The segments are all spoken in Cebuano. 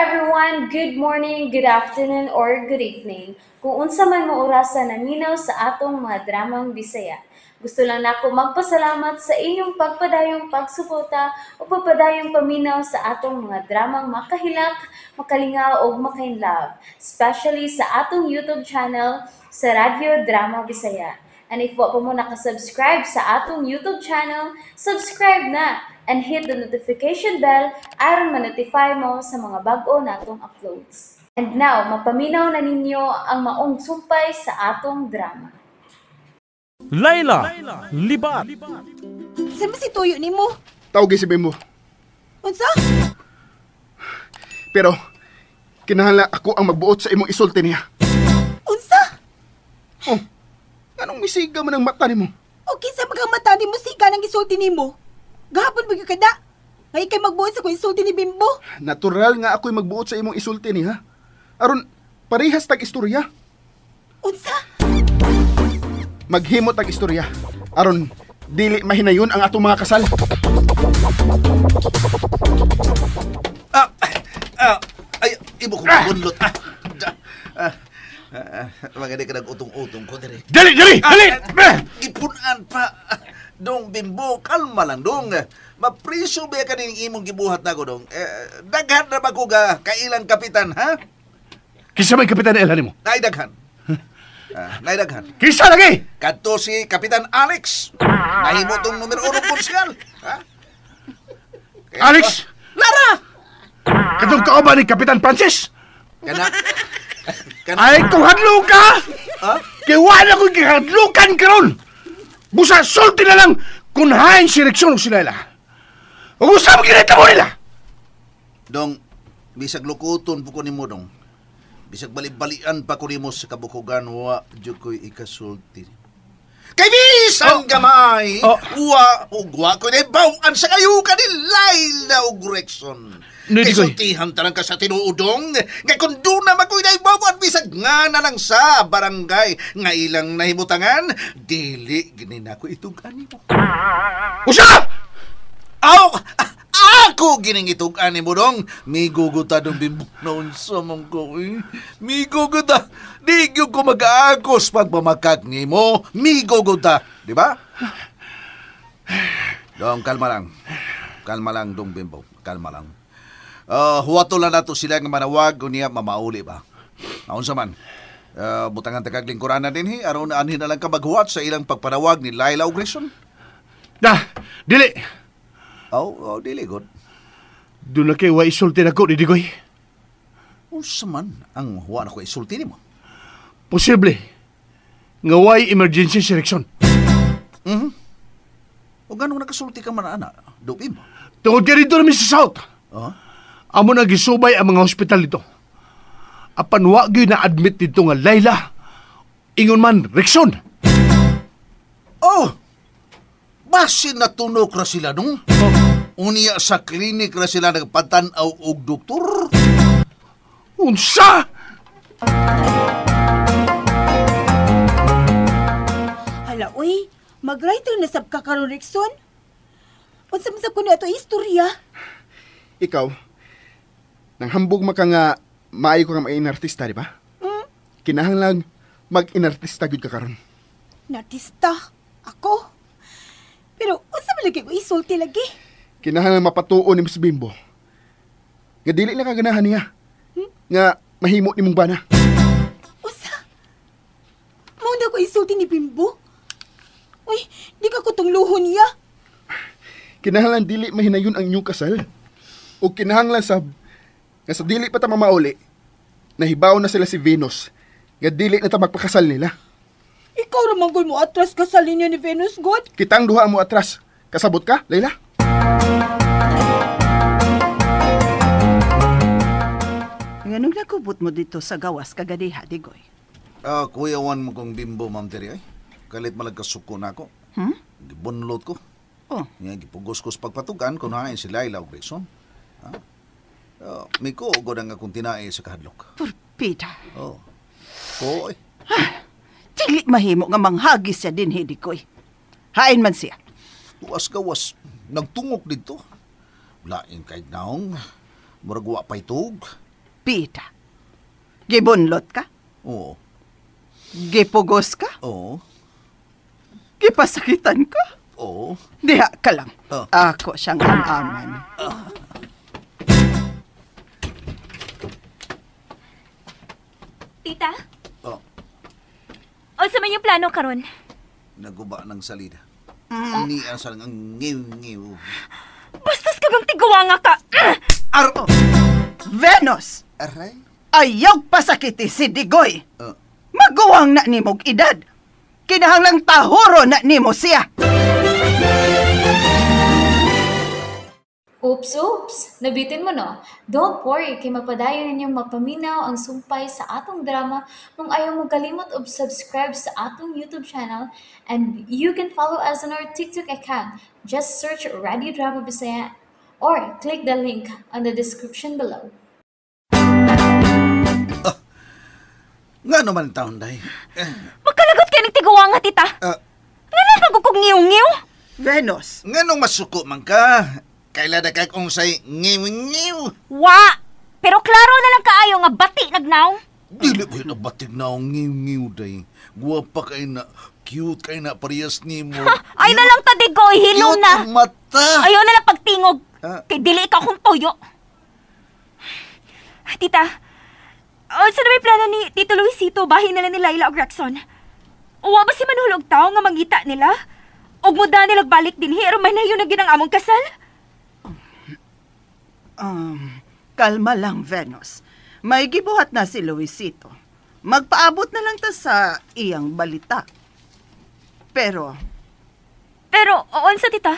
everyone! Good morning, good afternoon, or good evening. Kung unsa man mo orasa naminaw sa atong mga dramang Bisaya. Gusto lang nako magpasalamat sa inyong pagpadayong pagsuporta o pagpadayong paminaw sa atong mga dramang makahilak, makalingaw ug makainlove, especially sa atong YouTube channel sa Radyo Drama Bisaya. And if wa pa mo nakasubscribe sa atong YouTube channel, subscribe na and hit the notification bell aron ma-notify mo sa mga bag-o natong uploads. And now, mapaminaw na ninyo ang maong sumpay sa atong drama. Layla, Libat. Saan ba si Tuyo ni mo? Tawag si Bimbo. Unsa? Pero, kinahanglan ako ang magbuot sa imong isulti niya. Unsa? Oh, anong misiga man ang mata nimo? O kinsa mga mata nimo siga nang isulti nimo? Gahapon ba gyud kada? Ngay kay magbuot sa kong isulti ni Bimbo. Natural nga ako'y magbuot sa imong isulti niya. Aron, parehas tag istorya. Unsa? Maghimo tag istorya. Aron, dili mahinayon ang atong mga kasal. Ay, ibo ko bunlot. Maganda ka nag-utong-utong ko diri. Dali, dali, dali! Gipunan pa. Dong Bimbo, kalma lang dong. Mapriso ba ka ning imong gibuhat nako dong? Daghan na ba ko ga kailang kapitan, ha? Kinsa may kapitan na ilhan nimo? Nay daghan. Nay daghan. Kinsa lagi? Kadto si Kapitan Alex. Nahimo tong numero 1 konsyal. Ha? Kaya Alex! Lara! Katong kauban ni Kapitan Francis? Kana. Kana. Ay, kung hadlo ka! Ha? Kay wala ko'y gihadlukan karon! Busa, sulti na lang kung hain si Rexon o si Layla. Ug usa mo ginita mo nila! Dong, bisag lukuton po ko nimo dong. Bisag balibalian pa ko nimo sa kabukugan, wa jud ko'y ikasulti. Kay bisan gamay, wa ug wa ko'y naibaw-an sa kayukan ni Layla ug Rexon. Nidi Kay ko'y. sultihan tarang ka sa tinuodong, nga kung doon na mako'y naibaw-an, bisag nga na lang sa barangay, nga ilang nahimutangan, dili gini na ko itug-an nimo. Usa! Aw! Ako gining itug-an nimo dong. Miguguta dong Bimbo na unsa man ko eh. Miguguta. Di gyud ko mag-aagos pagmamakak nimo. Miguguta, di ba? Dong, kalma lang. Kalma lang dong Bimbo. Kalma lang. Huwato lang nato sila nga manawag unya mamauli ba. Naunsa man. Butangan tagag lingkuranan dinhi aron anhin na lang ka maghuwat sa ilang pagpanawag ni Layla ug Grayson. Da, dili. Aw, oh, dili god. Doon na kay wa isulti na ko ni Digoy. Unsa man ang huwa na ko isulti nimo? Posible nga way emergency si Rexon. O ganong nakasulti ka man ana, dupim. Tungod kay dito namin sa South. Oh? Amo na gisubay ang mga hospital dito. Apan wa gyud na admit dito nga Layla. Ingon man Rexon. Oh! Basin natunok ra sila nung. Oh. Unya sa klinik ra sila nagpatan-aw og doktor. Unsa? Hala, uy. Mag-writer na sab ka karon, Rexon. Unsa man sab ko na ato istorya? Ikaw, nang hambog maka nga maayo ko nga mag-inartista, di ba? Kinahanglan mag-inartista gyud ka karon. Nartista. Ako. Pero unsa man lagi ko isulti lagi? Kinahanglan mapatuon ni Miss Bimbo. Nga dili na kaganahan niya. Nga mahimo nimong bana. Unsa? Mao na ko isulti ni Bimbo? Uy, di ka ko tong luho niya. Kinahanglan dili mahinayon ang inyong kasal. O kinahanglan sab nga sa dili pa ta mamauli, nahibaw na sila si Venus nga dili na ta magpakasal nila. Ikaw ra man gud mo atras ka sa linya ni Venus God. Kitang duha mo atras. Kasabot ka, Layla? Nganong nakubot mo dito sa gawas kagadiha, Digoy? Kuyawan mo kong Bimbo, Ma'am Terry, ay. Kalit malagkasuko na ako. Gibunlot ko. Oh. Nga, gipugos ko sa pagpatugan kung hain si Layla o Grayson. Ha? Miko, ugod ang akong tinae sa kahadlok. Purpida. Oh. Ko, eh. Dili mahimo nga manghagis siya dinhi, Digoy. Hain man siya. Tuas gawas. Nagtungok dito. Lain kay naong. Murag wa pa'y tug. Pita. Gibunlot ka? Oo. Gipugos ka? Oo. Gipasakitan ka? Oo. Diha ka lang. Oh. Ako siyang amaman. Tita? Oh. Unsa man yung plano karon? Naguba ng salida. Ni ang salang ang ngiw-ngiw. Bastos ka bang tiguanga ka? Ar! Venus! Aray? Ayaw pasakiti si Digoy! Oh. Maguwang na nimog edad. Kinahanglang tahuro na nimo siya. Oops, oops! Nabitin mo no? Don't worry, kay mapadayon ninyong mapaminaw ang sumpay sa atong drama kung ayaw mo kalimot og subscribe sa atong YouTube channel, and you can follow us on our TikTok account. Just search Radio Drama Bisaya or click the link on the description below. Nga naman taon, day. Magkalagot ka ng tiguanga, tita. Nga na kog ngiw-ngiw? Venus! Nga nung masuko man ka, kaila na kag unsay ngiw-ngiw. Wa! Pero klaro na lang kaayo nga bati nagnaw. Dili ba yun batig na ang ngiw-ngiw, day. Guwapa kay na, cute kay na, parehas nimo. Ay na lang ta, Digoy, hilom Cute na. ang mata. Ayaw na lang pagtingog. Ah. Kay dili ikaw kung toyo. Tita, unsa na may plano ni Tito Luisito, bahin nila ni Laila og Rexon? Uwa ba si Manolo og tao nga mangita nila? Og muda nila balik dinhi aron manayon na gyud ang among kasal? Kalma lang, Venus. May gibuhat na si Luisito. Magpaabot na lang ta sa iyang balita. Pero, unsa tita?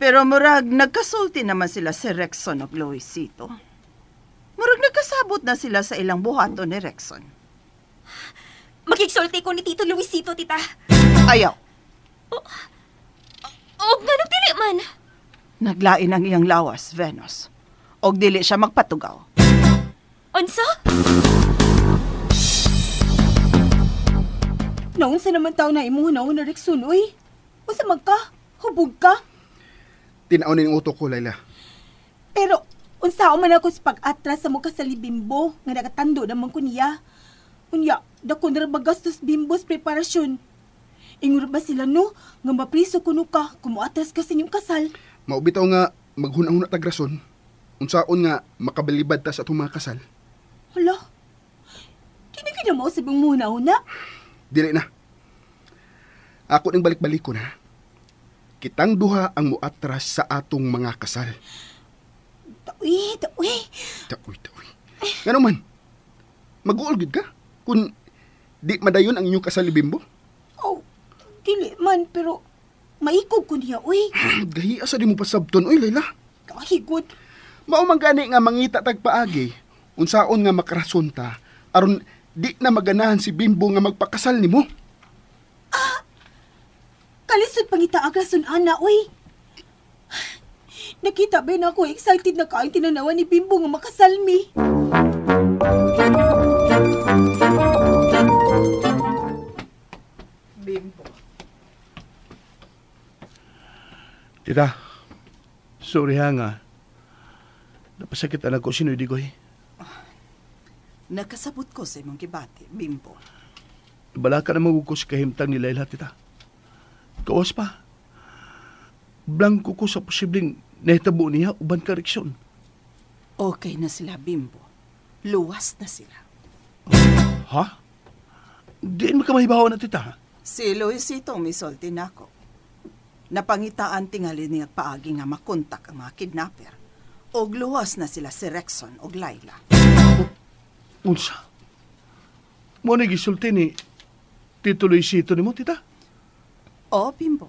Pero murag nagkasulti naman sila si Rexon og Luisito. Murag nagkasabot na sila sa ilang buhaton ni Rexon. Makigsulti ko ni Tito Luisito, tita. Ayaw. Og nganong dili man? Naglain ang iyang lawas, Venus. Og dili siya magpatugaw. Unsa? Naunsa naman tao na imong hunaon na Rexon, uy? Unsa man ka? Hubog ka? Tinaon ning utok ko, Laila. Pero unsa man ako sa pag-atras sa mukha sa libimbo nga nakatando naman ko niya. Unya, dako na ra magastos bimbos preparasyon. Ingon ba sila no nga mapriso kuno ka kung moatras ka sa inyong kasal? Maubitaw nga maghuna-huna tag rason. Unsaon nga makabalibad ta sa atong mga kasal. Hala. Dili gyud na mao sa imong huna-huna. Dili na. Ako ning balik-balik ko na. Kitang duha ang muatras sa atong mga kasal. Tawi, tawi. Taoy, taoy. Ngano man? Mag-uol gid ka kung di madayon ang inyong kasal ni Bimbo? Oh, dili man pero maikog ko niya, uy. Gahiya sa di mo pasabton, uy, Layla. Kahigod. Mao man gani nga mangita tag paagi, unsaon nga makarason ta aron di na maganahan si Bimbo nga magpakasal nimo. Kalisod pangita ang rason, ana, uy. Nakita ba na ako excited na kaayong tinanawan ni Bimbo nga makasal mi. Bimbo. Tita, sorry ha nga. Napasakit anak ko sino Digoy. Nakasabot ko sa imong gibati, Bimbo. Bala ka na ko sa kahimtang ni Laila, tita. Kawas pa. Blanko ko sa posibleng nahitabo niya uban ka reaksyon. Okay na sila, Bimbo. Luwas na sila. Ha? Diin mo ka mahibaw na, tita. Si Luisito misulti nako. Napangitaan tingali niya paagi nga makontak ang mga kidnapper. Og luwas na sila si Rexon og Laila. Unsa? Mo na gisulti ni Tito Luisito nimo, tita? O, Bimbo.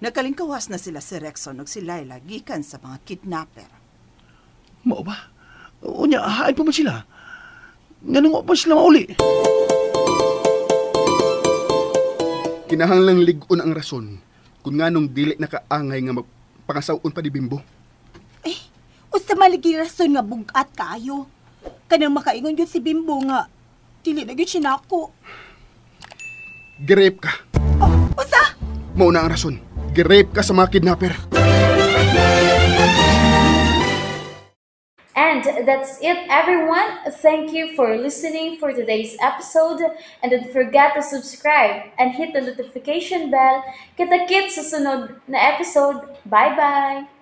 Nakalingkawas na sila si Rexon og si Laila gikan sa mga kidnapper. Mao ba? Unya, hain pa man sila. Nganong wa pa sila mauli? Kinahanglang lig-on ang rason kung nganong dili nakaangay nga magpangasaw-on pa ni Bimbo. Eh, usa maligi rason nga bugat kaayo. Kanang makaingon gyud si Bimbo nga dili na gyud siya nako. Girape ka. Oh, usa? Mao na ang rason. Girape ka sa mga kidnapper. And that's it, everyone. Thank you for listening for today's episode. And don't forget to subscribe and hit the notification bell. Kita-kits sa sunod na episode. Bye-bye!